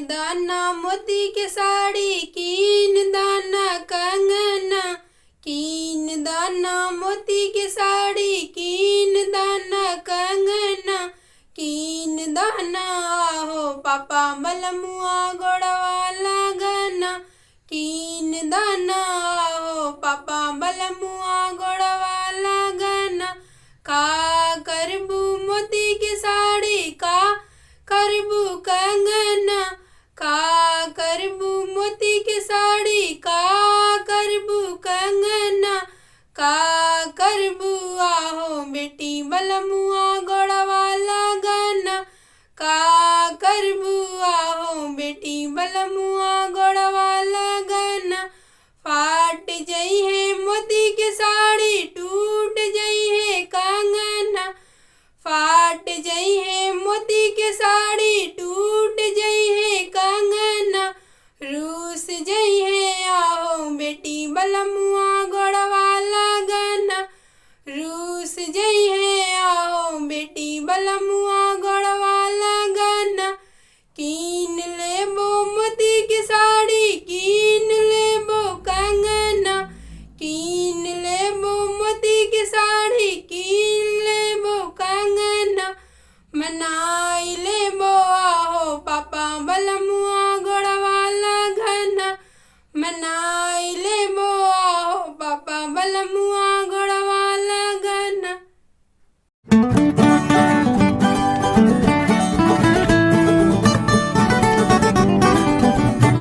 दाना मोती के साड़ी, कीन दाना कंगना, कीन दाना मोती के साड़ी, कीन दाना कंगना, कीन दाना आहो पापा बलमुआ गोड़वा लगना, कीन दाना आहो पापा बलमुआ गोड़वा लगना। का करबू मोती के साड़ी, का करबू कंगना, का करबू मोती के साड़ी, का करबू कंगना, का करबू आहो बेटी बलमुआ गोड़वा लगना, का करबू आहो बेटी बलमुआ गोड़वा लगना। फाट जई है मोती के साड़ी, टूट जई है कंगना, फाट जई है मोती के साड़ी, टूट जई है कंगना, रूस जई है आहो बेटी बलमुआ।